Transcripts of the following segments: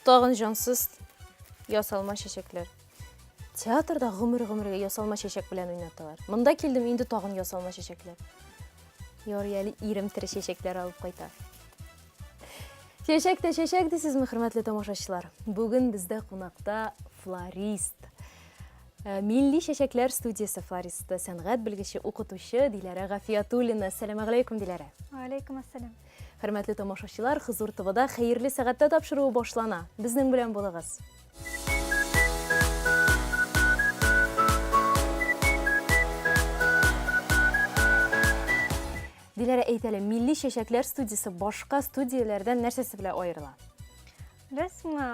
Тагын җансыз ясалма чәчәкләр. Театрда гомер-гомергә ясалма чәчәк белән уйнаталар. Монда килдем, инде тагын ясалма чәчәкләр. Ярый әле ирем тере чәчәкләр алып кайта. Чәчәк тә чәчәк дисезме, хөрмәтле тамашачылар? Бүген бездә кунакта флорист. Э, Милли чәчәкләр студиясе флористы, сәнгать белгече, укытучы Диләрә Гафиятуллина. Әссәламәгаләйкүм, Диләрә. Алейкум ассалам. Хөрмәтле тамашачылар, Хозур ТВда хәерле сәгатьтә тапшыруы башлана. Безнең белән булыгыз. Диләрә, әйт әле, Милли чәчәкләр студиясе башка студияләрдән нәрсәсе белән аерыла? Беләсеңме,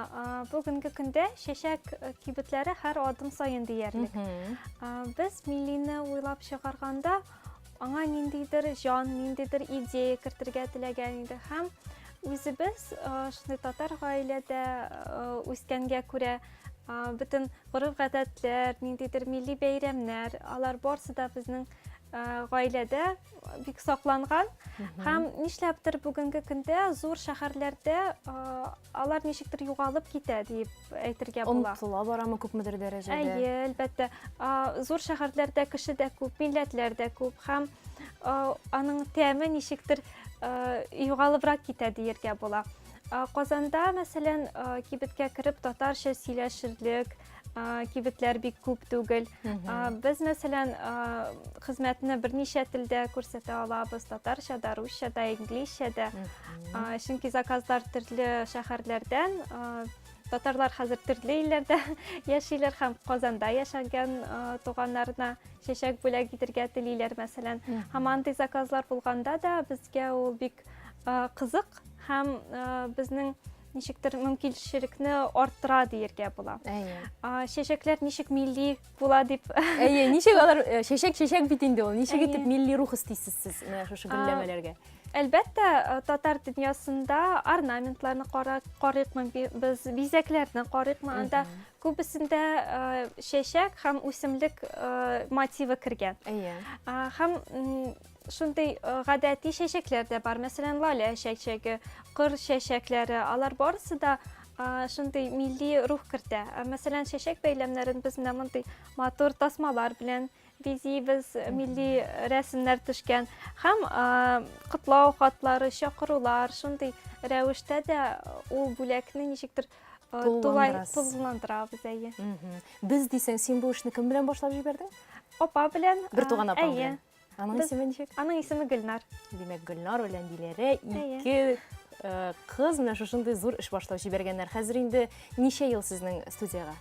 бүгенге көндә чәчәк кибетләре һәр адым саен диярлек. Без миллине уйлап чыгарганда, аңа ниндидер җан, ниндидер идея кертергә теләгән идек һәм үзебез шундый татар гаиләдә үскәнгә күрә бөтен гореф-гадәтләр, ниндидер милли бәйрәмнәр, алар барысы да безнең гаиләдә бик сакланган. Һәм нишләптер бүгенге көндә зур шәһәрләрдә алар ничектер югалып китә дип әйтергә була. Онытыла барамы күпмедер дәрәҗәдә? Әйе, әлбәттә. Зур шәһәрләрдә кеше дә күп, милләтләр дә күп һәм аның тәме ничектер югалыбрак китә диергә була. Казанда, мәсәлән, кибеткә кереп татарча сөйләшерлек кибетләр бик күп түгел. Без, мәсәлән, хезмәтне берничә телдә күрсәтә алабыз, татарча да, русча да, инглизчә дә. Чөнки заказлар төрле шәһәрләрдән, татарлар хәзер төрле илләрдә яшиләр һәм Казанда яшәгән туганнарына чәчәк бүләк итергә телиләр, мәсәлән. Һәм андый заказлар булганда да безгә ул бик кызык һәм безнең ничектер мөмкинчелекне арттыра диергә була. Әйе. Чәчәкләр ничек милли була дип. Әйе, ничек алар э, чәчәк чәчәк бит инде ул. Ничек итеп милли рух өстисез сез менә шушы гөлләмәләргә? Әлбәттә, э, татар дөньясында орнаментларны карыйкмы без, бизәкләрне карыйкмы, анда күбесендә э, чәчәк һәм үсемлек мотивы кергән. Әйе. Һәм Шундый э, гадәти чәчәкләр дә бар. Мәсәлән, лалә чәчәге, кыр чәчәкләре, алар барысы да э, шундый милли рух кертә. Э, мәсәлән, чәчәк бәйләмнәрен без менә мондый матур тасмалар белән бизибез, милли рәсемнәр төшкән һәм котлау хатлары, чакырулар, шундый рәвештә дә ул бүләкне ничектер тулай тулыландырабыз, әйе. Без дисәң, син бу эшне кем белән башлап җибәрдең? Апа белән. Бер туган апаң белән. Аның Без- исеме ничек? Аның исеме Гөлнар. Димәк, Гөлнар белән Диләрә ике э, кыз менә шушындый зур эш башлап җибәргәннәр. Хәзер инде ничә ел сезнең студиягә?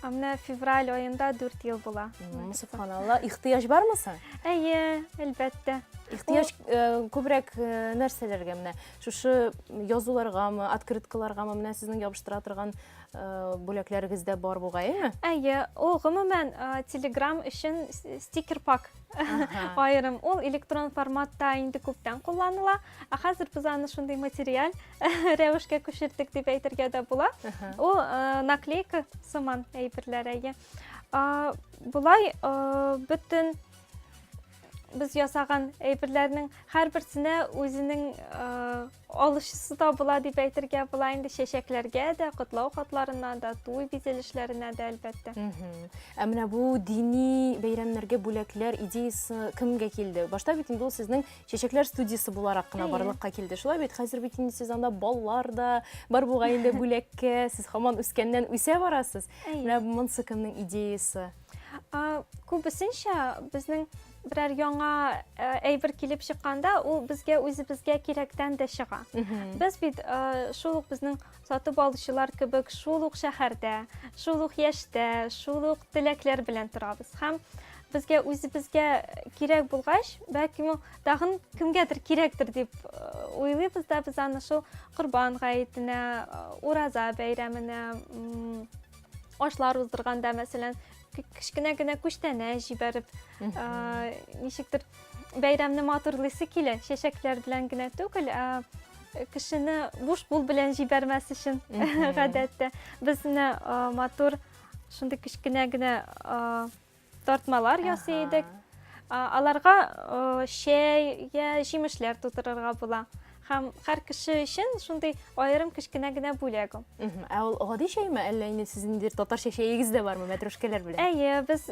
Ә Менә февраль аенда 4 ел була. Субханалла, ихтыяҗ бармы соң? Әйе, әлбәттә. Ихтыяҗ э, күбрәк э, нәрсәләргә менә? Шушы язуларгамы, открыткаларгамы, менә сезнең ябыштыра торган э, бүләкләрегез дә бар бугай, әйеме? Әйе, ул гомумән Telegram өчен стикер пак аерым. Ул электрон форматта инде күптән кулланыла. Ә хәзер без аны шундый материаль рәвешкә күчердек дип әйтергә дә була. Ул э, наклейка сыман әйберләр, әйе. Болай э, бөтен без ясаган әйберләрнең һәрберсенә үзенең э, Алучысы да була дип әйтергә була инде чәчәкләргә дә, котлау хатларына да, туй бизәлешләренә дә, әлбәттә. Ә менә бу дини бәйрәмнәргә бүләкләр идеясы кемгә килде? Башта бит инде ул сезнең чәчәкләр студиясе буларак кына барлыкка килде. Шулай бит, хәзер бит инде сез анда баллар да бар бугай инде бүләккә, сез һаман үскәннән үсә барасыз. Менә монысы кемнең идеясы? Күбесенчә безнең берәр яңа э, әйбер килеп чыкканда, ул безгә үзебезгә кирәктән дә чыга. Без бит э, шул ук безнең сатып алучылар кебек шул ук шәһәрдә, шул ук яшьтә, шул ук теләкләр белән торабыз. Һәм безгә үзебезгә кирәк булгач, бәлки ул тагын кемгәдер кирәктер дип э, уйлыйбыз да без аны шул Корбан гаетенә, Ураза бәйрәменә, ашлар уздырганда, мәсәлән, кечкенә генә күчтәнәч җибәреп, ничектер бәйрәмне матурлыйсы килә, чәчәкләр белән генә түгел, ә кешене буш кул белән җибәрмәс өчен гадәттә. Без менә матур шундый кечкенә генә тартмалар ясый идек. Аларга чәй я җимешләр тутырырга була. Һәм һәр кеше өчен шундый аерым кечкенә генә бүләк ул. Ә ул гади чәйме, әллә инде сезнең ниндидер татарча чәегез дә бармы, мәтрүшкәләр белән? Әйе, без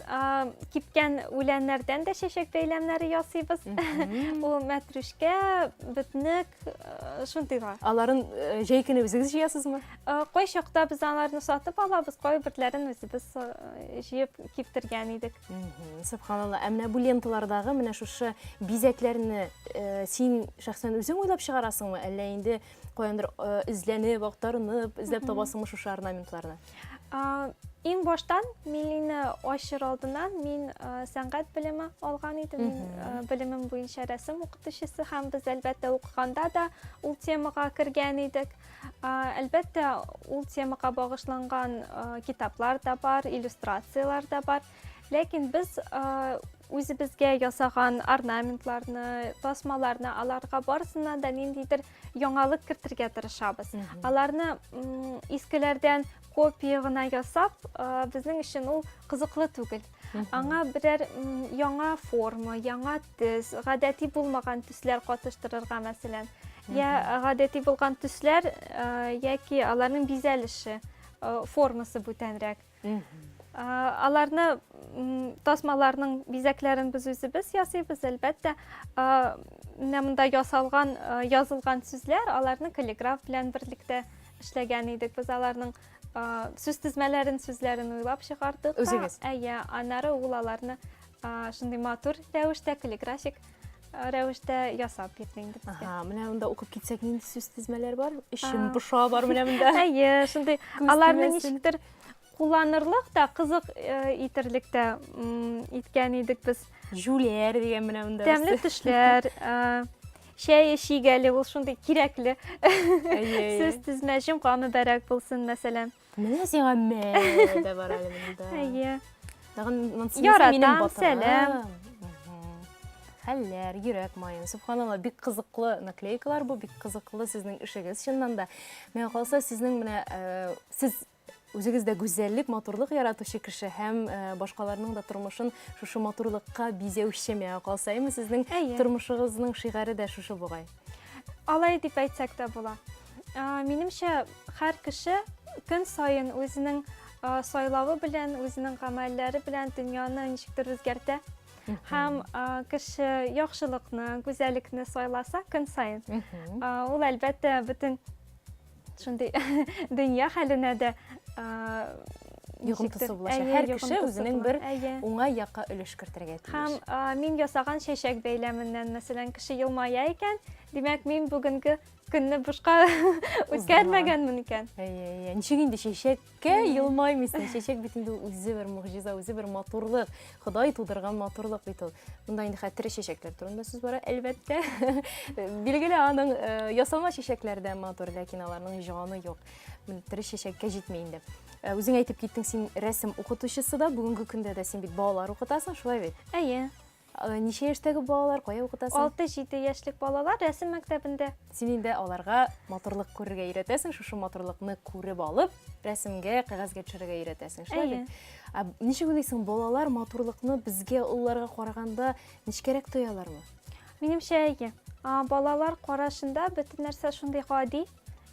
кипкән үләннәрдән дә чәчәк бәйләмнәре ясыйбыз. Ул мәтрүшкә, бөтнек, шундыйлар. Аларын җәй көне үзегез җыясызмы? Кайчакта без аларны сатып алабыз, кайберләрен үзебез җыеп киптергән идек. Сөбханалла. Ә менә бу ленталардагы менә шушы бизәкләрне э, син шәхсән үзең уйлап чыгарасыңмы, әллә инде каяндыр э, эзләнеп, актарынып, эзләп табасыңмы шушы орнаментларны? Иң баштан милине ачыр алдыннан мин э, сәнгать белеме алган идем. Мин белемем буенча рәсем укытучысы һәм без әлбәттә укыганда да ул темага кергән идек. Әлбәттә, ул темага багышланган китаплар да бар, иллюстрацияләр дә бар. Ләкин без үзебезгә ясаган орнаментларны, тасмаларны, аларга барысына да ниндидер яңалык кертергә тырышабыз. Аларны искеләрдән копия гына ясап, безнең өчен ул кызыклы түгел. Аңа берәр яңа форма, яңа төс, гадәти булмаган төсләр катыштырырга, мәсәлән. Я гадәти булган төсләр, яки аларның бизәлеше, формасы бүтәнрәк. Аларны тасмаларның бизәкләрен без үзебез ясыйбыз, әлбәттә. Менә монда ясалган, язылган сүзләр, аларны каллиграф белән берлектә эшләгән идек. Без аларның сүз тезмәләрен, сүзләрен уйлап чыгардык. Үзегез? Әйе, аннары ул аларны шундый матур рәвештә, каллиграфик рәвештә ясап бирде инде безгә. Ага, менә монда укып китсәк, нинди сүз тезмәләр бар? Эчем поша бар менә монда. Әйе, шундый аларны ничектер кулланырлык та, кызык итерлек тә иткән идек без. Җүләр дигән менә монда. Тәмле төшләр, чәй эчик әле, ул шундый кирәкле. Сүз тезмә, җомга мөбарәк булсын, мәсәлән. Менә сиңа мә дә бар әле монда. Әйе. Тагын монысы минем батырым. Сәлам. Хәлләр, йөрәк маен. Субханалла, бик кызыклы наклейкалар бу, бик кызыклы сезнең эшегез чыннан да. Миңа калса, сезнең менә э, сез үзегез дә гүзәллек, матурлык яратучы кеше һәм э, башкаларның да тормышын шушы матурлыкка бизәүче миңа калса, әйме сезнең тормышыгызның шигаре дә шушы бугай. Алай дип әйтсәк тә була. Минемчә, һәр кеше көн саен үзенең сайлавы белән, үзенең гамәлләре белән дөньяны ничектер үзгәртә. Һәм кеше яхшылыкны, гүзәллекне сайласа көн саен, ул әлбәттә бөтен шундый дөнья хәленә дә йогынтысы булачак. Һәр кеше үзенең бер уңай якка өлеш кертергә тиеш. Һәм мин ясаган чәчәк бәйләменнән, мәсәлән, кеше елмая икән, димәк, мин бүгенге көнне бушка үткәрмәгәнмен икән. Әйе, әйе. Ничек инде чәчәккә елмаймыйсың? Чәчәк бит инде үзе бер могҗиза, үзе бер матурлык. Ходай тудырган матурлык бит ул. Монда инде хәтер тере чәчәкләр турында сүз бара, әлбәттә. Билгеле, аның э, ясалма чәчәкләр дә матур, ләкин аларның җаны юк. Тере чәчәккә җитми инде. Э, үзең әйтеп киттең, син рәсем укытучысы да, бүгенге көндә дә син бит балалар укытасың, шулай бит? Әйе. Э, ничә яшьтәге балалар, кая укытасың? 6-7 яшьлек балалар рәсем мәктәбендә. Син инде аларга матурлык күрергә өйрәтәсең, шушы матурлыкны күреп алып, рәсемгә, кәгазьгә төшерергә өйрәтәсең, шулай бит? Ә ничек уйлыйсың, балалар матурлыкны безгә, олыларга караганда нечкәрәк тоялармы? Минемчә, әйе. Балалар карашында бөтен нәрсә шундый гади,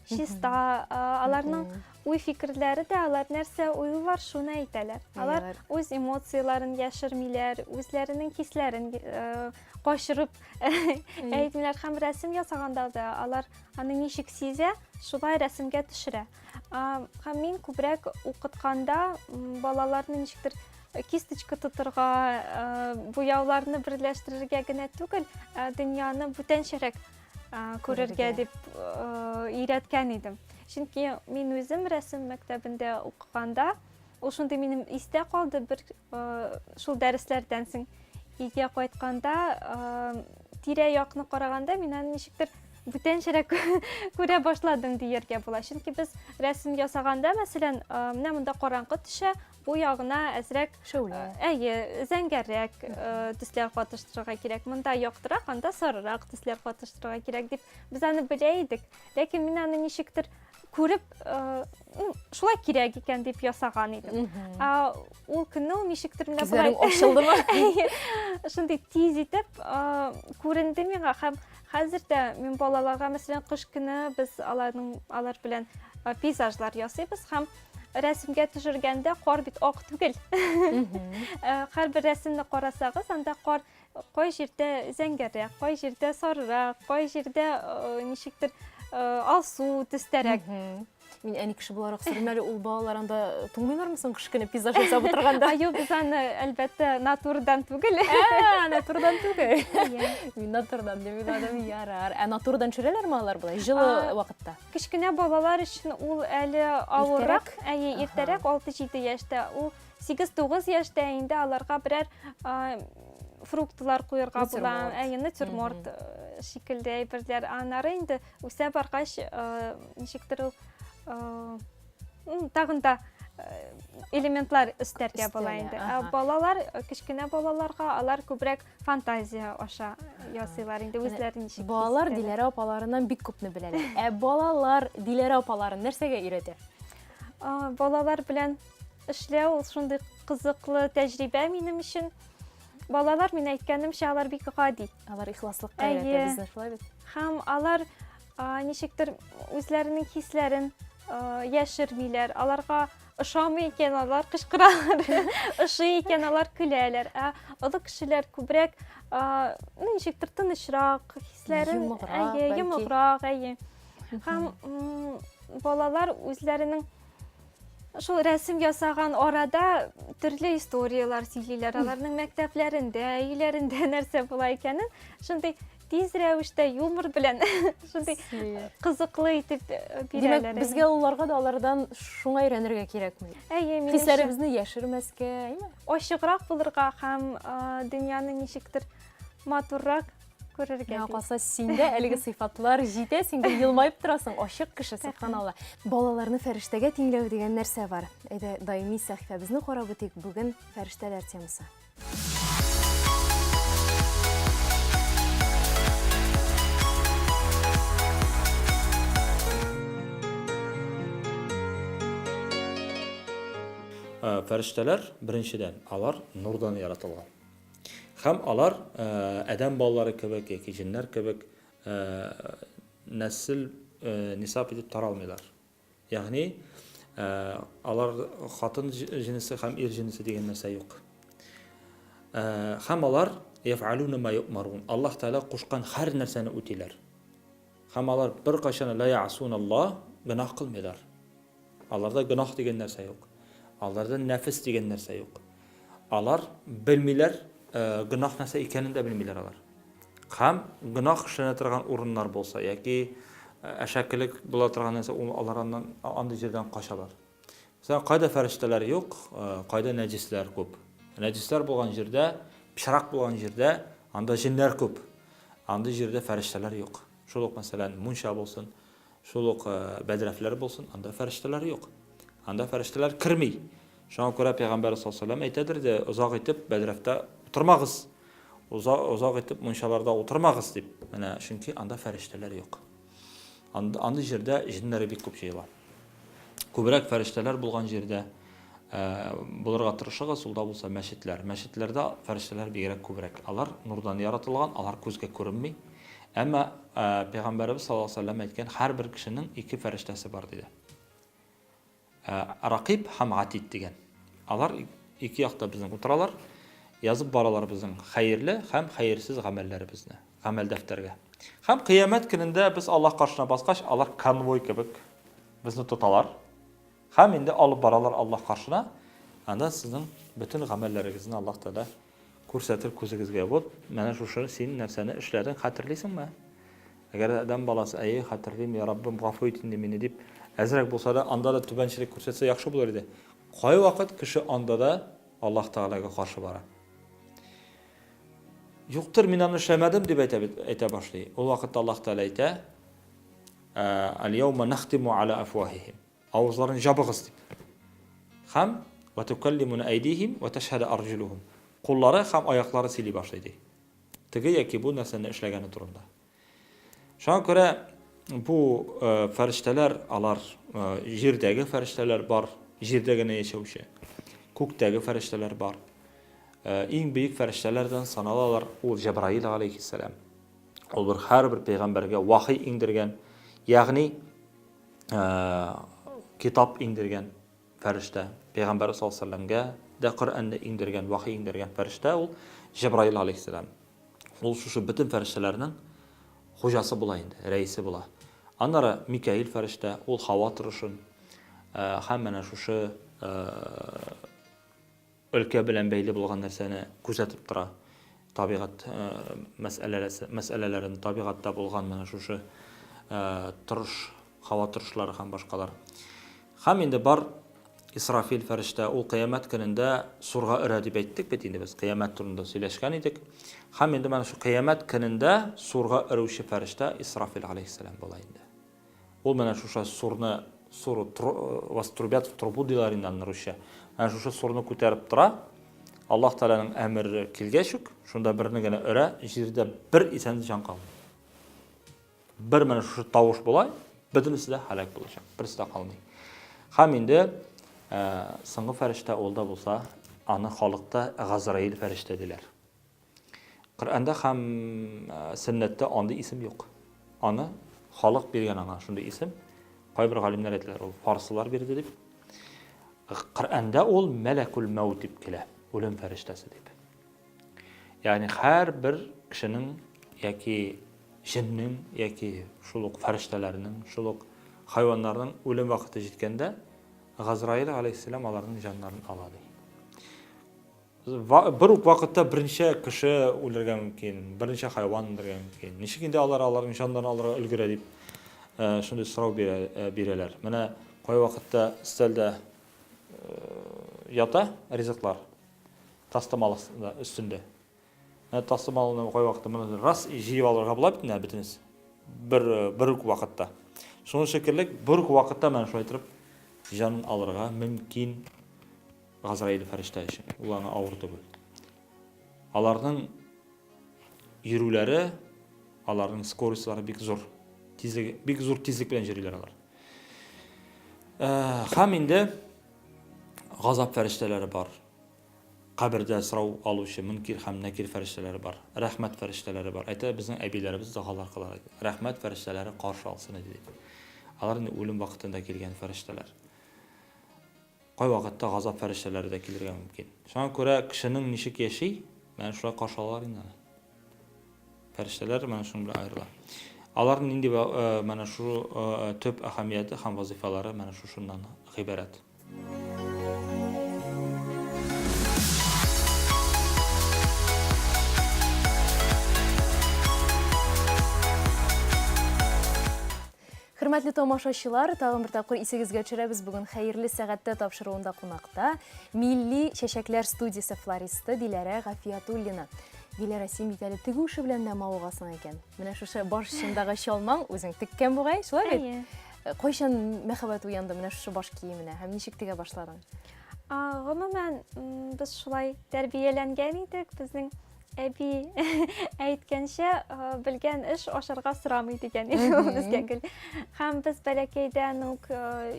чиста, аларның уй-фикерләре дә, алар нәрсә уйлыйлар, шуны әйтәләр. Алар үз эмоцияләрен яшермиләр, үзләренең хисләрен э, качырып әйтмиләр. Һәм рәсем ясаганда да алар аны ничек сизә, шулай рәсемгә төшерә. Һәм мин күбрәк укытканда балаларны ничектер кисточка тотырга, э, буяуларны берләштерергә генә түгел, ә дөньяны бүтәнчәрәк күрергә дип өйрәткән идем. Чөнки мин үзем рәсем мәктәбендә укыганда, ул шундый минем истә калды бер шул дәресләрдән соң өйгә кайтканда тирә-якны караганда мин аны ничектер бүтәнчәрәк күрә башладым дияргә була. Чөнки без рәсем ясаганда, мәсәлән, менә монда караңгы төшә, Бу ягына әзрәк шәүлә. Әйе, зәңгәррәк төсләр катыштырырга кирәк. Монда яктырак, анда сарырак төсләр катыштырырга кирәк дип без аны белә идек. Ләкин мин аны ничектер күреп, ну, шулай кирәк икән дип ясаган идем. Ә ул көнне ул ничектер менә болай ачылдымы? Шундый тиз итеп күренде миңа һәм хәзер дә мин балаларга, мәсәлән, кыш көне без аларның алар белән пейзажлар ясыйбыз һәм рәсемгә төшергәндә кар бит ак түгел. Һәрбер рәсемне карасагыз, анда кар кай җирдә зәңгәррәк, кай җирдә сарырак, кай җирдә ничектер алсу төстәрәк. Мин әни кеше буларак сорыйм әле, ул балалар анда туңмыйлармы соң кыш көне пейзаж ясап утырганда? Юк, без аны, әлбәттә, натурадан түгел. Ә, натурадан түгел. Мин натурадан дип уйладым, ярар. Ә натурадан төшерәләрме алар болай җылы вакытта? Кечкенә балалар өчен ул әле авыррак, әйе, иртәрәк, 6-7 яшьтә. Ул 8-9 яшьтә инде аларга берәр фруктлар куярга була, әйе, натюрморт шикелле әйберләр. Аннары инде үсә баргач, ничектер ул тагын да элементлар өстәргә була инде. Ә балалар, кечкенә балаларга алар күбрәк фантазия аша ясыйлар инде үзләре ничек. Балалар Диләрә апаларыннан бик күпне беләләр. Ә балалар Диләрә апаларын нәрсәгә өйрәтә? Балалар белән эшләү ул шундый кызыклы тәҗрибә минем өчен. Балалар, мин әйткәнемчә, алар бик гади. Алар ихласлыкка өйрәтә безне, шулай бит? Һәм алар ничектер үзләренең хисләрен яшермиләр. Аларга ошамый икән, алар кычкыралар. Ошый икән, алар көләләр. Ә олы кешеләр күбрәк, ну, ничектер тынычрак, хисләрен, әйе, йомыграк, әйе. Һәм балалар үзләренең шул рәсем ясаган арада төрле историяләр сөйлиләр. Аларның мәктәпләрендә, өйләрендә нәрсә була икәнен шундый тиз рәвештә юмор белән шундый кызыклы итеп э, бирәләр. Димәк, безгә олыларга да алардан шуңа өйрәнергә кирәкме? Әйе, минемчә. Хисләребезне яшермәскә, әйме? Ачыграк булырга һәм э, дөньяны ничектер матуррак күрергә. Миңа калса, синдә әлеге сыйфатлар җитә, син гел елмаеп торасың, ачык кеше, сөбханалла. Балаларны фәрештәгә тиңләү дигән нәрсә бар. Әйдә, даими сәхифәбезне карап үтик, бүген фәрештәләр темасы. Фәрештәләр, беренчедән, алар нурдан яратылган. Һәм алар адәм балалары кебек яки җеннәр кебек нәсел нисап итеп таралмыйлар. Ягъни алар хатын җенесе һәм ир җенесе дигән нәрсә юк. Һәм алар яфалуна ма юъмарун. Аллаһ Тәгалә кушкан һәр нәрсәне үтиләр. Һәм алар беркайчан ла ясун Аллаһ гөнаһ кылмыйлар. Аларда гөнаһ дигән нәрсә юк. Аларда нәфес дигән нәрсә юк. Алар белмиләр, гөнаһ нәрсә икәнен дә белмиләр алар. Һәм гөнаһ эшләнә торган урыннар булса яки әшәкелек була торган нәрсә, ул алар аннан андый җирдән качалар. Мәсәлән, кайда фәрештәләр юк, кайда нәҗесләр күп. Нәҗесләр булган җирдә, пычрак булган җирдә, анда җеннәр күп. Андый җирдә фәрештәләр юк. Шул ук, мәсәлән, мунча булсын, шул ук бәдрәфләр булсын, анда фәрештәләр юк. Анда фәрештәләр керми. Шуңа күрә Пәйгамбәр саллаллаһу алейһи ва әйтәдер дә, озак итеп бәдрәфтә утырмагыз. Озак, озак итеп мунчаларда утырмагыз дип. Менә чөнки анда фәрештәләр юк. Анда, андый җирдә җеннәр бик күп җыела. Күбрәк фәрештәләр булган җирдә булырга тырышыгыз, ул да булса мәчетләр. Мәчетләрдә фәрештәләр бигрәк күбрәк. Алар нурдан яратылган, алар күзгә күренми. Әмма Пәйгамбәребез саллаллаһу алейһи ва сәлләм әйткән, һәрбер кешенең ике фәрештәсе бар диде. Ракиб һәм Атид дигән. Алар ике якта безнең утыралар, язып баралар безнең хәерле һәм хәерсез гамәлләребезне, гамәл дәфтәргә. Һәм кыямәт көнендә без Аллаһ каршына баскач, алар конвой кебек безне тоталар. Һәм инде алып баралар Аллаһ каршына. Анда сезнең бөтен гамәлләрегезне Аллаһ Тәгалә күрсәтер күзегезгә. Вот менә шушы син нәрсәне эшләдең, хәтерлисеңме? Әгәр дә адәм баласы, әйе, хәтерлим, я Раббым, гафу ит инде мине дип, әзрәк булса да, анда да түбәнчелек күрсәтсә яхшы булыр иде. Кайвакыт кеше анда да Аллаһ Тәгаләгә каршы бара. Юктыр, мин аны эшләмәдем, дип әйтә, әйтә башлый. Ул вакытта Аллаһ Тәгалә әйтә, Әл-яума нахтиму аля афвахихим. Авызларын җабыгыз дип. Һәм ва тукаллимуна айдихим ва ташһаду арҗулухум. Куллары һәм аяклары сөйли башлый ди. Теге яки бу нәрсәне эшләгәне турында. Шуңа күрә бу фәрештәләр, алар җирдәге фәрештәләр бар, җирдә генә яшәүче. Күктәге фәрештәләр бар. Иң бөек фәрештәләрдән саналалар ул Җәбраил алейхиссәлам. Ул бер һәрбер пәйгамбәргә вахи иңдергән, ягъни китап иңдергән фәрештә. Пәйгамбәр саллаллаһу алейһи вәсәлләмгә дә Коръәнне иңдергән, вахи иңдергән фәрештә ул Җәбраил алейхиссәлам. Ул шушы бөтен фәрештәләрнең хуҗасы була инде, рәисе була. Аннары Микаил фәрештә, ул һава торышын һәм менә шушы өлкә белән бәйле булган нәрсәне күзәтеп тора. Табигать мәсьәләләсе, мәсьәләләрен, табигатьтә булган менә шушы торыш, һава торышлары һәм башкалар. Һәм инде бар Исрафил фәрештә, ул кыямәт көнендә сурга өрә дип әйттек бит инде без, кыямәт турында сөйләшкән идек. Һәм инде менә шул кыямәт көнендә сурга өрүче фәрештә Исрафил алейһиссәлам була инде. Ул менә шушы сурны, сур, вас трубят в трубу диләр инде аны русча. Менә шушы сурны күтәреп тора. Аллаһ Тәгаләнең әмере килгәч үк, шунда берне генә өрә, җирдә бер исән җан калмый. Бер менә шушы тавыш була, бөтенесе дә һәлак булачак, берсе дә калмый. Һәм инде соңгы фәрештә ул да булса, аны халыкта Газраил фәрештә диләр. Коръәндә һәм сөннәттә андый исем юк. Аны халык биргән аңа шундый исем. Кайбер галимнәр әйтәләр, ул фарсылар бирде дип. Коръәндә ул мәләкул мәүт дип килә, үлем фәрештәсе дип. Ягъни һәрбер кешенең яки җеннең яки шул ук фәрештәләрнең, шул ук хайваннарның үлем вакыты җиткәндә Газраил алейһиссәлам аларның җаннарын ала ди. Бер үк вакытта берничә кеше үлергә мөмкин, берничә хайван үлергә мөмкин. Ничек инде алар аларның җаннарын алырга өлгерә дип э, шундый сорау бирә, э, бирәләр. Менә кайвакытта өстәлдә э, ята ризыклар тастымал өстендә. Менә тастымалны кайвакытта моны раз җыеп алырга була бит менә бөтенесе. Бер бер үк вакытта. Шуның шикелле бер үк вакытта менә шулай торып җанын алырга мөмкин Газраил фәрештә өчен ул аңа авыр түгел. Аларның йөрүләре, аларның скоростьлары бик зур. Тизлеге, бик зур тизлек белән йөриләр алар. Э, һәм инде газап фәрештәләре бар. Кабердә сорау алучы Мөнкир һәм Нәкир фәрештәләре бар. Рәхмәт фәрештәләре бар. Әйтә безнең әбиләребез догалар кылар иде. Рәхмәт фәрештәләре каршы алсын иде дип. Алар инде үлем вакытында килгән фәрештәләр. Кайвакытта газап фәрештәләре дә килергә мөмкин. Шуңа күрә кешенең ничек яши, менә шулай каршы алалар инде аны. Фәрештәләр менә шуның белән аерыла. Аларның нинди э, менә шу э, төп әһәмияте һәм вазифалары менә шушыннан гыйбарәт. Хөрмәтле тамашачылар, тагын бер тапкыр исегезгә төшерәбез, бүген Хәерле сәгатьтә тапшыруында кунакта Милли чәчәкләр студиясе флористы Диләрә Гафиятуллина. Диләрә, син бит әле тегү эше белән дә мавыгасың икән. Менә шушы баш очындагы чалмаң үзең теккән бугай, шулай бит? Әйе. Э, кайчан мәхәббәт уянды менә шушы баш киеменә һәм ничек тегә башладың? Гомумән, без шулай тәрбияләнгән идек. Безнең Әби әйткәнчә, белгән эш ашарга сорамый дигән иде ул безгә гел. Һәм без бәләкәйдән үк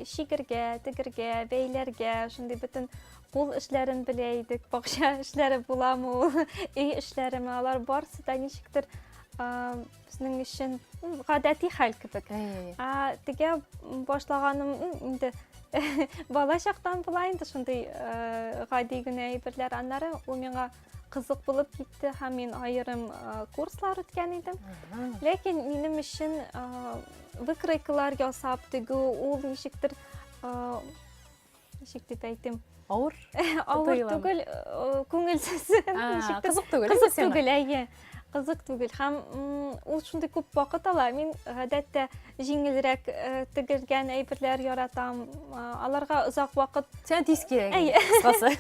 чигергә, тегергә, бәйләргә, шундый бөтен кул эшләрен белә идек. Бакча эшләре буламы ул, өй эшләреме, алар барысы да ничектер безнең өчен гадәти хәл кебек. Ә тегә башлаганым инде бала чактан була инде шундый гади генә әйберләр. Аннары ул миңа кызык булып китте һәм мин аерым курслар үткән идем. Ләкин минем өчен выкройкалар ясап тегү ул ничектер ничек дип әйтим? Авыр? Авыр түгел, күңелсез. Ничектер. Кызык түгел. Кызык түгел, әйе. Кызык түгел. Һәм ул шундый күп вакыт ала. Мин гадәттә җиңелрәк э, тегелгән әйберләр яратам. Аларга озак вакыт. Сиңа тиз кирәк. Әйе. Кыскасы.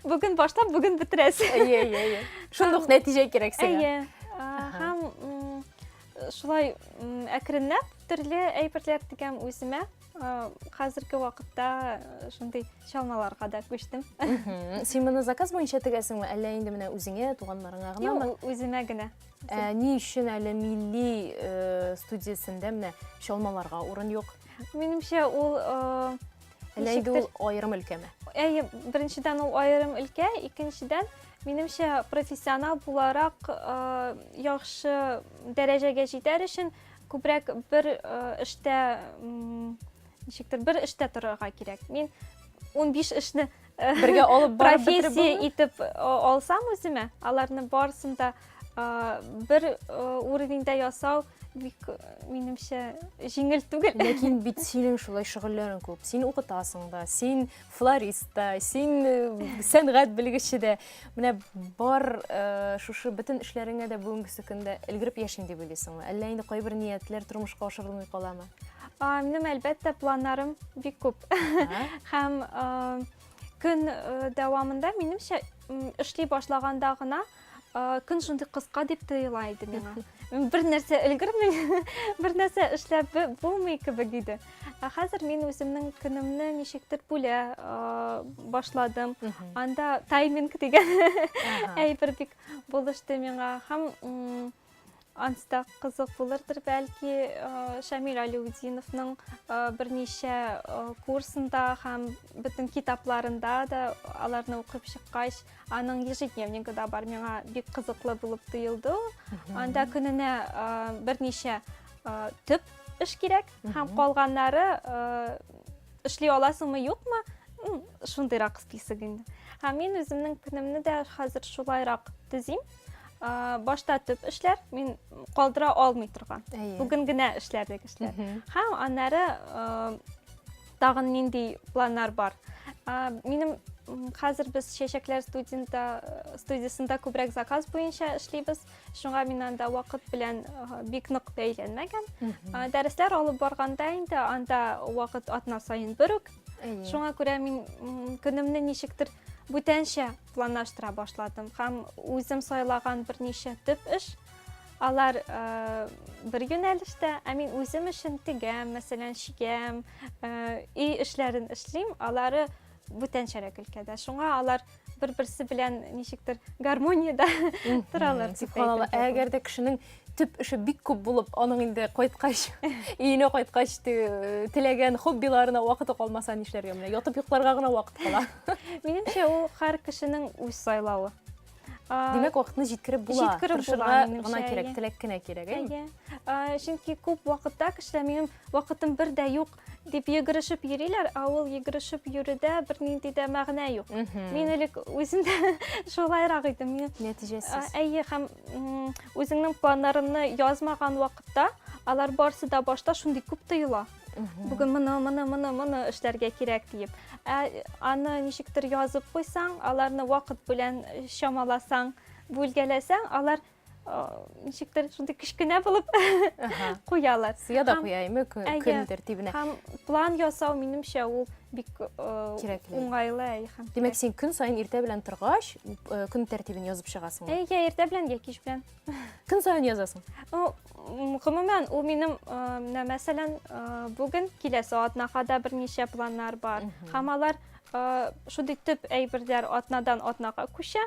Бүген башлап, бүген бетерәсең. Әйе, әйе, әйе. Шундук нәтиҗә кирәк сиңа. Әйе. Һәм шулай әкренләп төрле әйберләр тегәм үземә. Хәзерге вакытта шундый чалмаларга да күчтем. Син моны заказ буенча тегәсеңме, әллә инде менә үзеңә, туганнарыңа гынамы? Юк, үземә генә. Ә, ни өчен әле милли студиясендә менә чалмаларга урын юк? Минемчә, ул Әллә инде ул аерым өлкәме? Әйе, беренчедән ул аерым өлкә, икенчедән, минемчә, профессионал буларак яхшы дәрәҗәгә җитәр өчен күбрәк бер эштә ничектер бер эштә торырга кирәк. Мин 15 эшне бергә алып барып профессия итеп алсам үземә, аларны барысын да бер уровеньдә ясау бик, минемчә, җиңел түгел. Ләкин бит синең шулай шөгыльләрең күп. Син укытасың да, син флорист та, син сәнгать белгече дә. Менә бар шушы бөтен эшләреңә дә бүгенгесе көндә өлгереп яшим дип уйлыйсыңмы? Әллә инде кайбер ниятләр тормышка ашырылмый каламы? Минем, әлбәттә, планнарым бик күп. Һәм көн дәвамында, минемчә, эшли башлаганда гына көн шундый кыска дип тоела иде миңа. Бер нәрсә өлгермим, бер нәрсә эшләп булмый кебек иде. Ә хәзер мин үземнең көнемне ничектер бүлә башладым. Анда тайминг дигән әйбер бик булышты миңа. Һәм Ансы да кызык булырдыр, бәлки, Шамил Алиудиновның берничә курсында һәм бөтен китапларында да аларны укып чыккач, аның ежедневнигы да бар, миңа бик кызыклы булып тоелды. Анда көненә берничә төп эш кирәк һәм калганнары эшли аласыңмы, юкмы, шундыйрак список инде. Һәм мин үземнең көнемне дә хәзер шулайрак төзим. Башта төп эшләр, мин калдыра алмый торган. Бүген генә эшләрлек эшләр. Һәм аннары тагын нинди планнар бар? Минем хәзер без чәчәкләр студиясендә күбрәк заказ буенча эшлибез. Шуңа мин анда вакыт белән бик нык бәйләнмәгән. Дәресләр алып барганда инде анда вакыт атна саен бер үк. Шуңа күрә мин көнемне ничектер бүтәнчә планлаштыра башладым һәм үзем сайлаган берничә төп эш алар бер юнәлештә, ә мин үзем өчен тегәм, мәсәлән, чигәм, өй эшләрен эшлим, алары бүтәнчәрәк өлкәдә. Шуңа алар бер-берсе белән ничектер гармониядә торалар. Субханалла, әгәр дә кешенең төп эше бик күп булып, аның инде кайткач, өенә кайткач теләгән хоббиларына вакыты калмаса нишләргә менә? Ятып йокларга гына вакыт кала. Минемчә, ул һәр кешенең үз сайлавы. Димәк, вакытны җиткереп була. Җиткереп була, гына кирәк, теләк кенә кирәк, әйе. Чөнки күп вакытта кешеләр минем вакытым бер дә юк дип йөгерешеп йөриләр, ә ул йөгерешеп йөрүдә бернинди дә мәгънә юк. Мин элек үзем дә шулайрак идем. Нәтиҗәсез. Әйе, һәм үзеңнең планнарыңны язмаган вакытта алар барысы да башта шундый күп тоела. Бүген моны, моны, моны, моны эшләргә кирәк диеп. Ә аны ничектер язып куйсаң, аларны вакыт белән чамаласаң, бүлгәләсәң, алар ничектер шундый кечкенә булып куялар. Сыя да куя, әйме, көн тәртибенә. Һәм план ясау, минемчә, ул бик кирәкле. Уңайлы. Һәм Димәк, син көн саен иртә белән торгач, көн тәртибен язып чыгасың. Әйе, иртә белән я кич белән. Көн саен язасың? Гомумән, ул минем, менә мәсәлән, бүген киләсе атнага да берничә планнар бар. Һәм алар шундый төп әйберләр атнадан атнага күчә,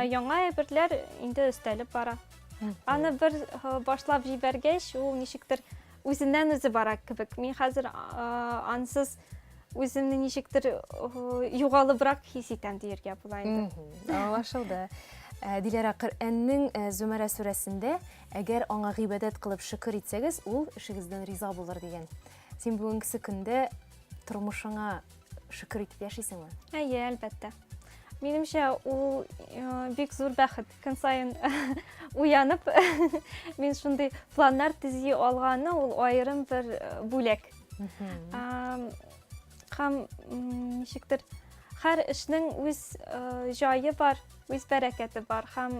яңа әйберләр инде өстәлеп бара. Аны бер башлап җибәргәч, ул ничектер үзеннән үзе бара кебек. Мин хәзер ансыз үземне ничектер югалыбрак хис итәм диергә була инде. Аңлашылды. Диләрә, Коръәннең Зөмәрә сүрәсендә әгәр аңа гыйбадәт кылып шөкер итсәгез, ул эшегездән риза булыр дигән. Син бүгенгесе көндә тормышыңа шөкер итеп яшисеңме? Әйе, әлбәттә. Минемчә, ул бик зур бәхет. Көн саен уянып, мин шундый планнар төзи алганы ул аерым бер бүләк. Һәм ничектер һәр эшнең үз җае бар, үз бәрәкәте бар һәм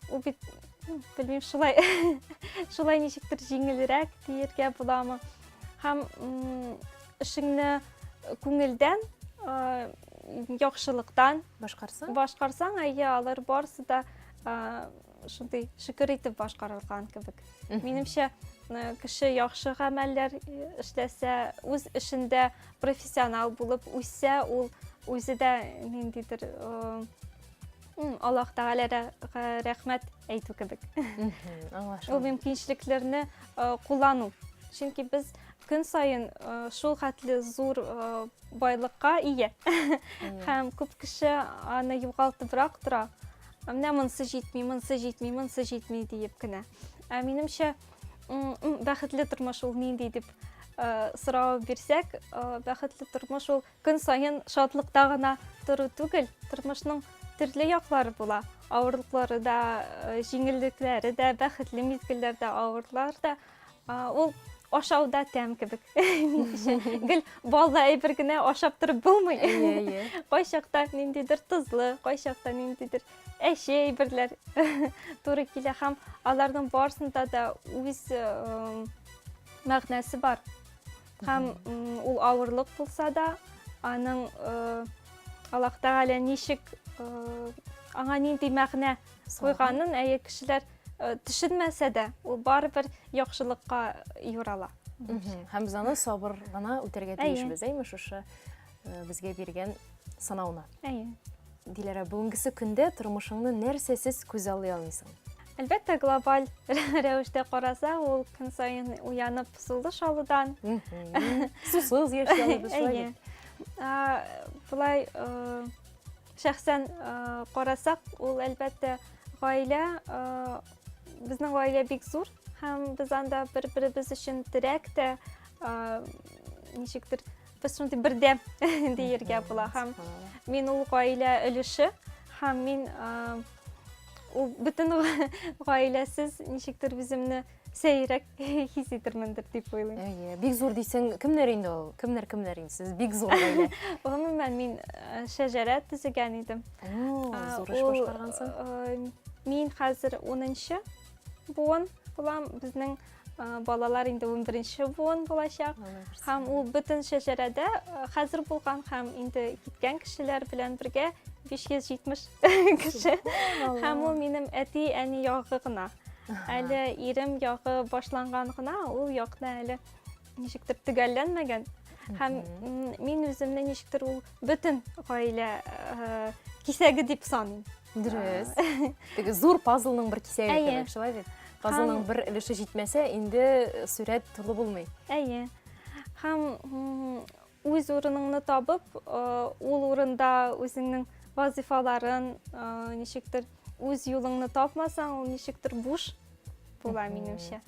ул бит белмим, шулай шулай ничектер җиңелрәк диергә буламы? Һәм эшеңне күңелдән, яхшылыктан башкарсаң, башкарсаң, әйе, алар барысы да шундый шөкер итеп башкарылган кебек. Минемчә, Кеше яхшы гамәлләр эшләсә, үз эшендә профессионал булып үссә, ул үзе дә ниндидер Аллаһ Тәгаләгә рәхмәт әйтү кебек. Аңлашылды. Ул мөмкинчелекләрне куллану. Чөнки без көн саен шул хәтле зур байлыкка ия. Һәм күп кеше аны югалтыбрак тора. Менә монысы җитми, монысы җитми, монысы җитми диеп кенә. Ә минемчә, бәхетле тормыш ул нинди дип сорау бирсәк, бәхетле тормыш ул көн саен шатлыкта гына тору түгел, тормышның төрле яклары була. Авырлыклары да, җиңеллекләре дә, бәхетле мизгелләр дә, авырлар да. Ул ашауда тәм кебек. Гел баллы әйбер генә ашап торып булмый. Кайчакта ниндидер тозлы, кайчакта ниндидер әче әйберләр туры килә һәм аларның барысында да үз мәгънәсе бар. Һәм ул авырлык булса да, аның Аллаһ Тәгалә ничек аңа нинди мәгънә куйганын, әйе, кешеләр төшенмәсә дә, ул барыбер яхшылыкка юрала. Һәм без аны сабыр гына үтәргә тиешбез, әйме, шушы безгә биргән сынауны. Әйе. Диләрә, бүгенгесе көндә тормышыңны нәрсәсез күзаллый алмыйсың? Әлбәттә, глобаль рәвештә карасак, ул көн саен уянып сулыш алудан. Сусыз яши алабыз, шулай бит. Болай шәхсән карасак, ул әлбәттә гаилә, безнең гаилә бик зур һәм без анда бер-беребез өчен терәк тә, ничектер без шундый бердәм диергә була һәм мин ул гаилә өлеше һәм мин ул бөтен гаиләсез ничектер үземне сәеррәк хис итермендер дип уйлыйм. Әйе, бик зур дисең, кемнәр инде ул? Кемнәр кемнәр инде сез? Бик зур гаилә. Гомумән, мин шәҗәрә төзегән идем. Зур эш башкаргансың. Мин хәзер 10нчы буын булам. Безнең балалар инде 11нче буын булачак. Һәм ул бөтен шәҗәрәдә хәзер булган һәм инде киткән кешеләр белән бергә 570 кеше. Һәм ул минем әти-әни ягы гына. Әле ирем ягы башланган гына, ул якны әле ничектер төгәлләнмәгән. Һәм мин үземне ничектер ул бөтен гаилә кисәге дип саныйм. Дөрес. Теге зур пазлның бер кисәге кебек, шулай бит? Пазлның бер өлеше җитмәсә, инде сурәт тулы булмый. Әйе. Һәм үз урыныңны табып, ул урында үзеңнең вазифаларын ничектер үз юлыңны тапмасаң, ул ничектер буш була минемчә.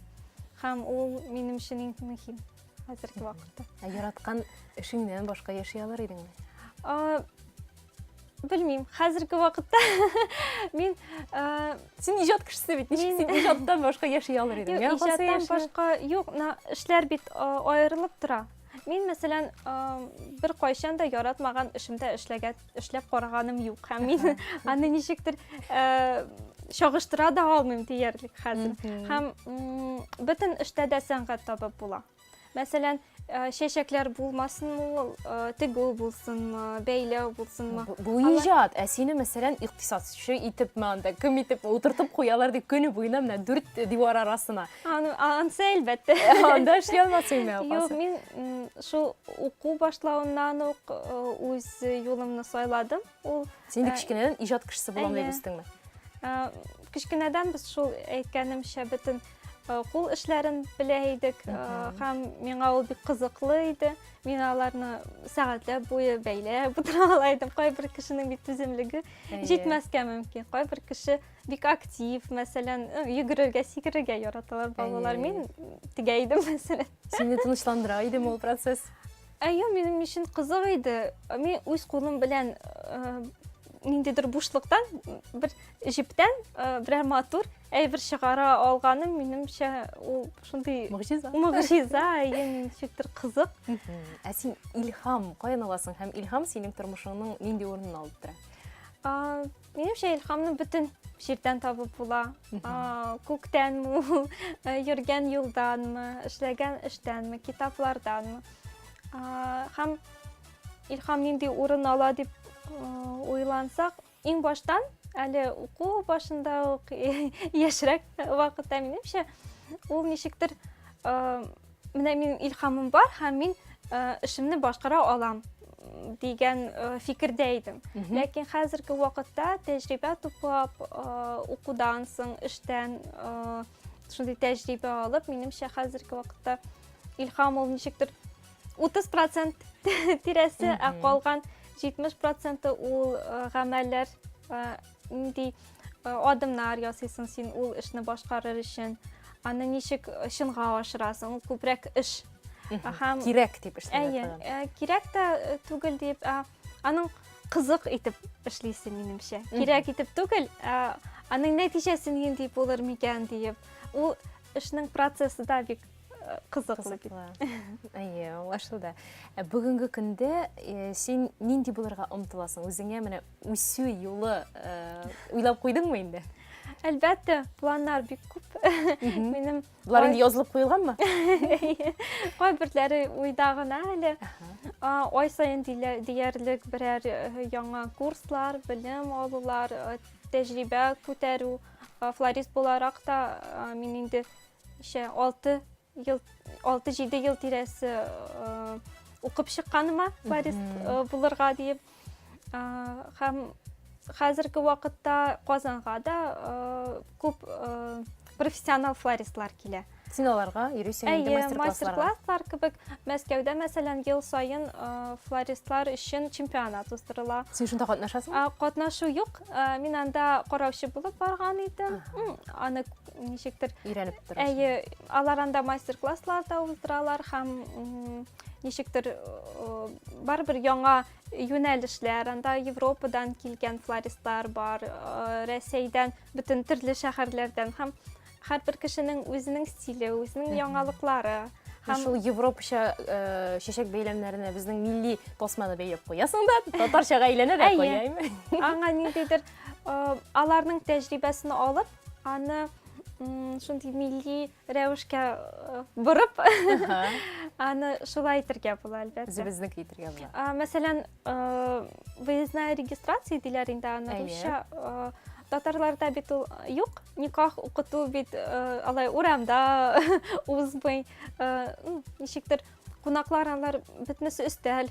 Һәм ул минем өчен иң мөһим хәзерге вакытта. Ә яраткан эшеңнән башка яши алыр идеңме? Белмим, хәзерге вакытта мин Син иҗат кешесе бит, ничек син иҗаттан башка яши алыр идең? Юк, иҗаттан башка юк, эшләр бит аерылып тора. Мин, мәсәлән, бер кайчан да яратмаган эшемдә эшләгән, эшләп караганым юк. Һәм мин аны ничектер чагыштыра да алмыйм диярлек хәзер. Һәм бөтен эштә дә сәнгать табып була. Мәсәлән, чәчәкләр булмасынмы ул, тегү булсынмы, бәйләү булсынмы. Бу иҗат, ә сине, мәсәлән, икътисадчы итепме анда, кем итеп утыртып куялар дип көне буена менә дүрт дивар арасына. Аны, ансы әлбәттә. Анда эшли алмассың Юк, мин шул уку башлавыннан ук үз юлымны сайладым. Ул Син инде кечкенәдән иҗат кешесе булам дип үстеңме? Кечкенәдән без шул әйткәнемчә бөтен кул эшләрен белә идек һәм миңа ул бик кызыклы иде. Мин аларны сәгатьләр буе бәйләп утыра ала идем. Кайбер кешенең бит түземлеге җитмәскә мөмкин. Кайбер кеше бик актив, мәсәлән, йөгерергә, сикерергә яраталар балалар. Мин тегә идем, мәсәлән. Сине тынычландыра идеме ул процесс? Әйе, минем өчен кызык иде. Мин үз кулым белән ниндидер бушлыктан бер җептән берәр матур әйбер чыгара алганым, минемчә, ул шундый могҗиза. Могҗиза, әйе, ничектер кызык. Ә син илһам каян аласың һәм илһам синең тормышыңның нинди урынын алып тора? Минемчә, илһамны бөтен җирдән табып була. Күктәнме ул, йөргән юлданмы, эшләгән эштәнме, китапларданмы. Һәм илһам нинди урын ала дип уйлансак, иң баштан, әле уку башында ук, яшьрәк вакытта, минемчә, ул ничектер менә минем илһамым бар һәм мин эшемне башкара алам дигән фикердә идем. Ләкин хәзерге вакытта тәҗрибә туплап, укудан соң, эштән шундый тәҗрибә алып, минемчә, хәзерге вакытта илһам ул ничектер 30% тирәсе, ә калган 70% ул гамәлләр, нинди адымнар ясыйсың син ул эшне башкарыр өчен, аны ничек чынга ашырасың, ул күбрәк эш. Һәм кирәк дип эшләнә. Әйе, кирәк тә түгел дип, аның кызык итеп эшлисе минемчә. Кирәк итеп түгел, аның нәтиҗәсе нинди булыр микән диеп. Ул эшнең процессы да бик кызыклы бит. Әйе, аңлашылды. Ә бүгенге көндә син нинди булырга омтыласың? Үзеңә менә үсү юлы уйлап куйдыңмы инде? Әлбәттә, планнар бик күп. Минем Болар инде язылып куелганмы? Кайберләре уйда гына әле. Ай саен диярлек берәр яңа курслар, белем алулар, тәҗрибә күтәрү. Флорист буларак та мин инде ничә 6 ел, 6-7 ел тирәсе укып чыкканыма флорист булырга диеп. Һәм хәзерге вакытта Казанга да күп профессионал флористлар килә. Син аларга йөрисең инде мастер-классларга? Мастер-класслар кебек. Мәскәүдә, мәсәлән, ел саен флористлар өчен чемпионат уздырыла. Син шунда катнашасыңмы? Катнашу юк. Мин анда караучы булып барган идем. Аны ничектер өйрәнеп торасың. Әйе, алар анда мастер-класслар да уздыралар һәм ничектер барыбер яңа юнәлешләр, анда Европадан килгән флористлар бар, Рәсәйдән, бөтен төрле шәһәрләрдән һәм һәрбер кешенең үзенең стиле, үзенең яңалыклары. Һәм шул европача чәчәк бәйләмнәренә безнең милли тасманы бәйләп куясың да, татарчага әйләнә дә куя. Аңа ниндидер аларның тәҗрибәсен алып, аны шундый милли рәвешкә борып, аны шулай итергә була, әлбәттә. Үзебезнеке итергә була. Мәсәлән, выездная регистрация диләр инде аны русча. Татарларда бит ул юк, никах укыту бит алай урамда узмый. Ничектер кунаклар алар бөтенесе өстәл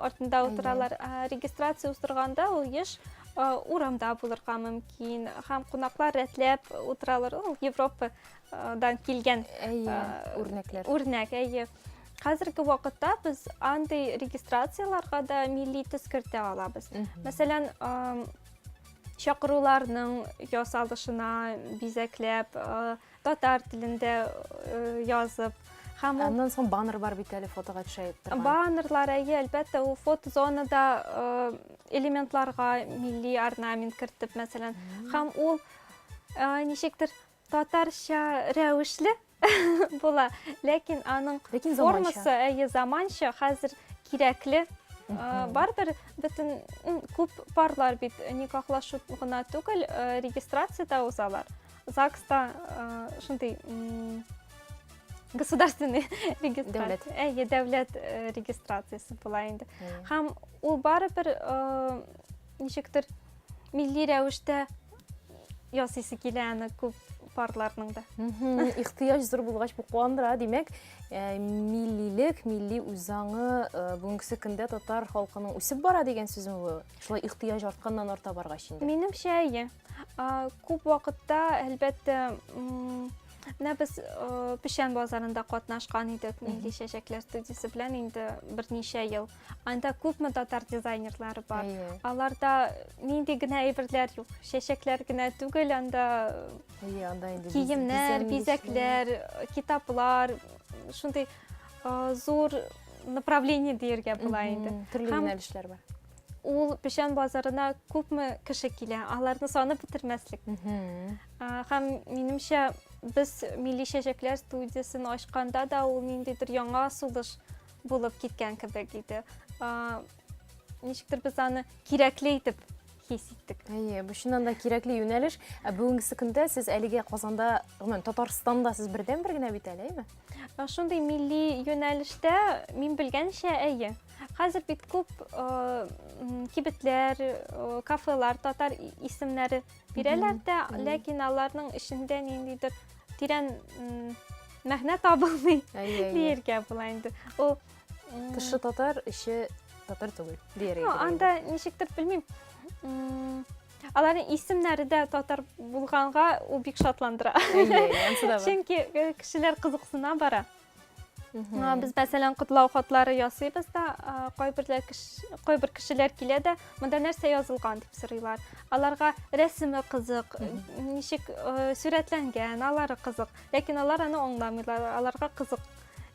артында утыралар. Регистрация уздырганда ул еш урамда булырга мөмкин. Һәм кунаклар рәтләп утыралар. Ул Европадан килгән үрнәкләр. Үрнәк, әйе. Хәзерге вакытта без андый регистрацияләргә дә милли төс кертә алабыз. Мәсәлән, чакыруларның ясалышына бизәкләп, татар телендә язып. Һәм ул... Аннан соң баннер бар бит әле фотога төшә торган. Баннерлар, әйе, әлбәттә, ул фотозонада элементларга милли орнамент кертеп, мәсәлән. Һәм ул ничектер татарча рәвешле була, ләкин аның ләкин формасы, әйе, заманча, хәзер кирәкле. Барыбер бөтен күп парлар бит никахлашу гына түгел, регистрация да узалар. ЗАГСта шундый государственный регистрация. Әйе, дәүләт регистрациясе була инде. Һәм ул барыбер ничектер милли рәвештә ясыйсы килә аны күп парларның да. Ихтыяҗ зур булгач, бу куандыра. Димәк, миллилек, милли үзаңы бүгенгесе көндә татар халкының үсеп бара дигән сүзме бу? Шулай ихтыяҗ артканнан арта баргач инде. Минемчә, әйе. Күп вакытта, әлбәттә, менә без Печән базарында катнашкан идек Милли чәчәкләр студиясе белән инде берничә ел. Анда күпме татар дизайнерлары бар. Аларда нинди генә әйберләр юк. Чәчәкләр генә түгел, анда Әйе, анда инде киемнәр, бизәкләр, китаплар, шундый зур направление дияргә була инде. Төрле юнәлешләр бар. Ул Печән базарына күпме кеше килә, аларны санап бетермәслек. Һәм минемчә, без Милли чәчәкләр студиясен ачканда да ул ниндидер яңа сулыш булып киткән кебек иде. Ничектер без аны кирәкле итеп хис иттек. Әйе, бу чыннан да кирәкле юнәлеш. Ә бүгенгесе көндә сез әлегә Казанда, гомумән, Татарстанда сез бердәнбер генә бит әле, әйеме? Шундый милли юнәлештә, мин белгәнчә, әйе. Хәзер бит күп кибетләр, кафелар татар исемнәре бирәләр дә, ләкин аларның эчендә ниндидер тирән мәгънә табылмый дияргә була инде. Ул тышы татар, эче татар түгел дияргә. Ну, анда ничектер белмим. Аларның исемнәре дә татар булганга ул бик шатландыра. Чөнки э, кешеләр кызыксына бара. Без мәсәлән котлау хатлары ясыйбыз да, кайберләр кайбер кешеләр килә дә, монда нәрсә язылган дип сорыйлар. Аларга рәсеме кызык, ничек э, сурәтләнгән, алары кызык. Ләкин алар аны аңламыйлар, аларга кызык.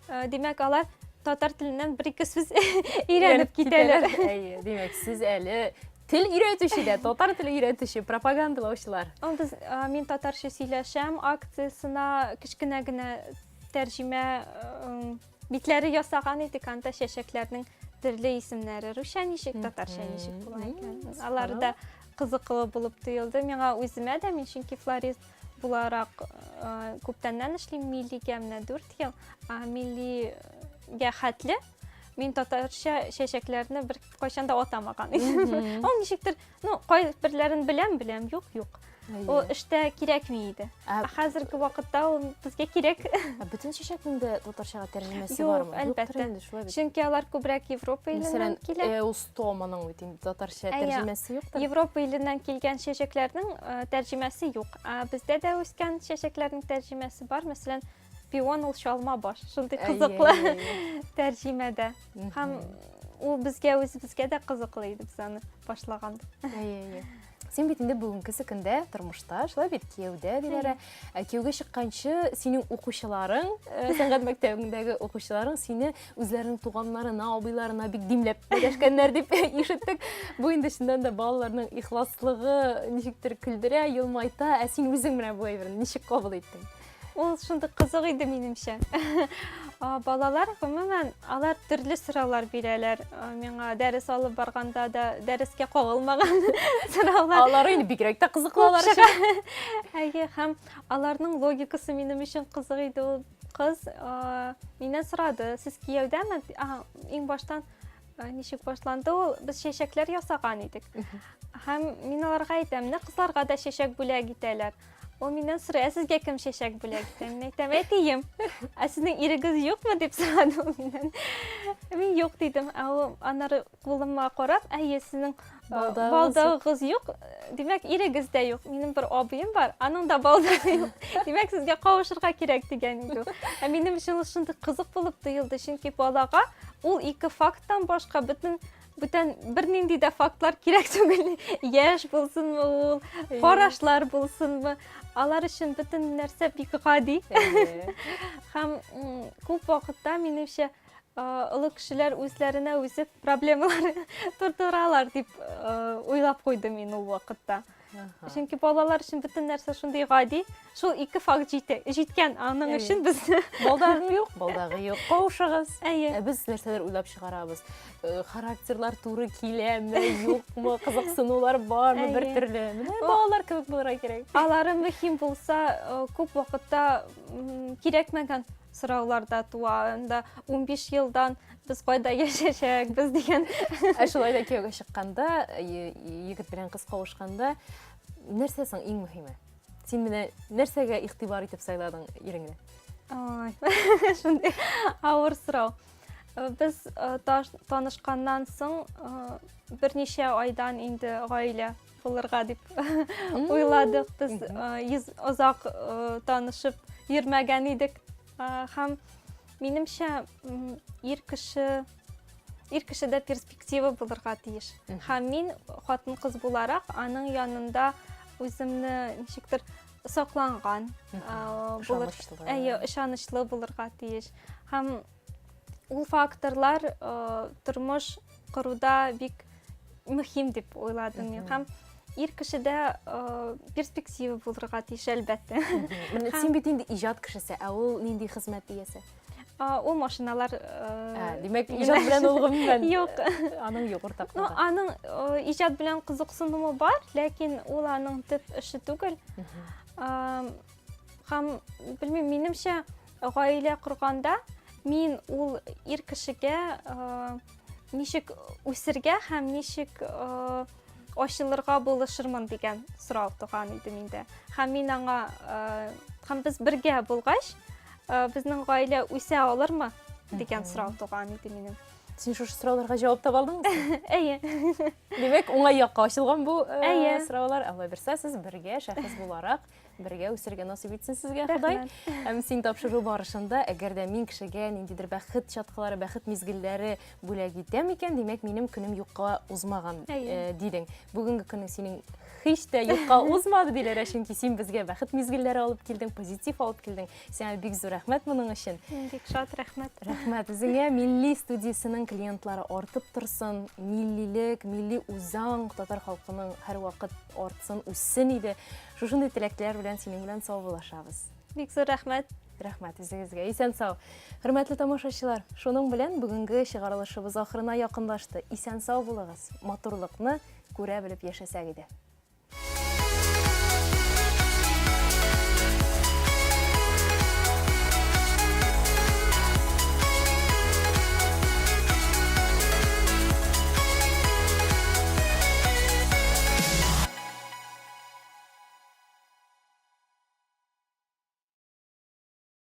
Э, димәк, алар татар теленнән бер-ике сүз өйрәнеп китәләр. Әйе, димәк, сез әле тел өйрәтүче дә, татар теле өйрәтүче, пропагандалаучылар. Без э, мин татарча сөйләшәм акциясенә кечкенә генә тәрҗемә битләре ясаган идек, анда чәчәкләрнең төрле исемнәре. Русча ничек, татарча ничек була икән. Алары да кызыклы булып тоелды миңа үземә дә, мин чөнки флорист буларак күптәннән эшлим, миллигә менә 4 ел, миллигә хәтле мин татарча чәчәкләрне бер кайчан да атамаган идем. Ул ничектер Ну, кайберләрен беләм, беләм, юк, юк. Ул эштә кирәкми иде. Ә хәзерге вакытта ул безгә кирәк. Ә бөтен чәчәкнең дә татарчага тәрҗемәсе бармы? Юк, әлбәттә. Чөнки алар күбрәк Европа иленнән килә. Мәсәлән, эустоманың бит инде татарча тәрҗемәсе юктыр. Европа иленнән килгән чәчәкләрнең э, тәрҗемәсе юк. Ә бездә дә үскән чәчәкләрнең тәрҗемәсе бар. Мәсәлән, пион ул чалма баш. Шундый кызыклы тәрҗемәдә. Һәм ул безгә үзебезгә дә кызыклы иде без аны башлаганда. Әйе, әйе. Син бит инде бүгенгесе көндә тормышта, шулай бит, кияүдә диләр. Ә кияүгә чыкканчы синең укучыларың, э, сәнгать мәктәбеңдәге укучыларың сине үзләренең туганнарына, абыйларына бик димләп дәшкәннәр дип ишеттек. Бу инде чыннан да балаларның ихласлыгы ничектер көлдерә, елмайта. Ә син үзең менә бу әйберне ничек кабул иттең? Ул шундый кызык иде минемчә. Балалар, гомумән, алар төрле сораулар бирәләр. Миңа дәрес алып барганда да дәрескә кагылмаган сораулар. Алар инде бигрәк тә кызыклы алар өчен. Әйе, һәм аларның логикасы минем өчен кызык иде. Ул кыз миннән сорады, сез кияүдәме? Иң баштан ничек башланды ул? Без чәчәкләр ясаган идек. Һәм мин аларга әйтәм, менә кызларга да чәчәк бүләк итәләр. Ул миннән сорый, ә сезгә кем чәчәк бүләк итә? Мин әйтәм, әтием. Ә сезнең ирегез юкмы дип сорады ул миннән. Мин юк дидем. Ә ул аннары кулыма карап, әйе, сезнең балдагыгыз юк, димәк, ирегез дә юк. Минем бер абыем бар, аның да балдагы юк. Димәк, сезгә кавышырга кирәк дигән иде ул. Ә минем өчен ул шундый кызык булып тоелды, чөнки балага ул ике факттан башка бөтен Бүтән бернинди дә фактлар кирәк түгел. Яшь булсынмы ул, карашлар булсынмы. Алар өчен бөтен нәрсә бик гади. Һәм күп вакытта, минемчә, олы кешеләр үзләренә үзе проблемалар тудыралар дип уйлап куйдым мин ул вакытта. Чөнки балалар өчен бөтен нәрсә шундый гади. Шул ике факт җитә, җиткән аның өчен без. Балдагың юк, балдагы юк. Кавышыгыз. Әйе. Ә без нәрсәләр уйлап чыгарабыз? Э, характерлар туры киләме, юкмы, кызыксынулар бармы бер төрле. Менә балалар кебек булырга кирәк. Алары мөһим булса, э, күп вакытта кирәкмәгән сораулар да туа. Анда 15 елдан без кайда яшәшәкбез дигән. Ә шулай да кияүгә чыкканда, егет белән кыз кавышканда, нәрсә соң иң мөһиме? Син менә нәрсәгә игътибар итеп сайладың иреңне? Ой, шундый авыр сорау. Э, без э, танышканнан соң э, берничә айдан инде гаилә булырга дип уйладык. Без озак танышып йөрмәгән идек. Һәм минемчә, ир кеше ир кешедә перспектива булырга тиеш. Һәм мин хатын-кыз буларак аның янында үземне ничектер сакланган булыр, әйе, ышанычлы булырга тиеш. Һәм ул факторлар тормыш коруда бик мөһим дип уйладым мин. Һәм ир кешедә перспектива булырга тиеш, әлбәттә. Менә син бит инде иҗат кешесе, ә ул нинди хезмәт иясе? Ул машиналар Димәк, иҗат белән ул гомумән Юк. Аның юк уртаклыгы. Ну, аның иҗат белән кызыксынуы бар, ләкин ул аның төп эше түгел. Һәм белмим, минемчә, Гаилә корганда мин ул ир кешегә ничек үсергә һәм ничек ачылырга булышырмын дигән сорау туган иде миндә. Һәм мин аңа һәм без бергә булгач, Безнең гаилә үсә алырмы дигән сорау туган иде минем. Син шушы сорауларга җавап таба алдыңмы? Әйе. Димәк, уңай якка ачылган бу э, сораулар. Алла бирсә, сез бергә шәхес буларак бергә үсергә насыйп итсен сезгә Ходай. Һәм син тапшыру барышында, әгәр дә мин кешегә ниндидер бәхет чаткылары, бәхет мизгелләре бүләк итәм икән, димәк, минем көнем юкка узмаган, э, дидең. Бүгенге көнең синең һич тә юкка узмады, Диләрә, чөнки син безгә бәхет мизгелләре алып килдең, позитив алып килдең. Сиңа бик зур рәхмәт моның өчен. Бик шат, рәхмәт. Рәхмәт үзеңә. Милли студиясенең клиентлары артып торсын, миллилек, милли үзаң татар халкының һәрвакыт артсын, үссен иде. Шушындый теләкләр белән синең белән саубуллашабыз. Бик зур рәхмәт. Рәхмәт үзегезгә. Исән сау. Хөрмәтле тамашачылар, шуның белән бүгенге чыгарылышыбыз ахырына якынлашты. Исән сау булыгыз. Матурлыкны күрә белеп яшәсәк иде.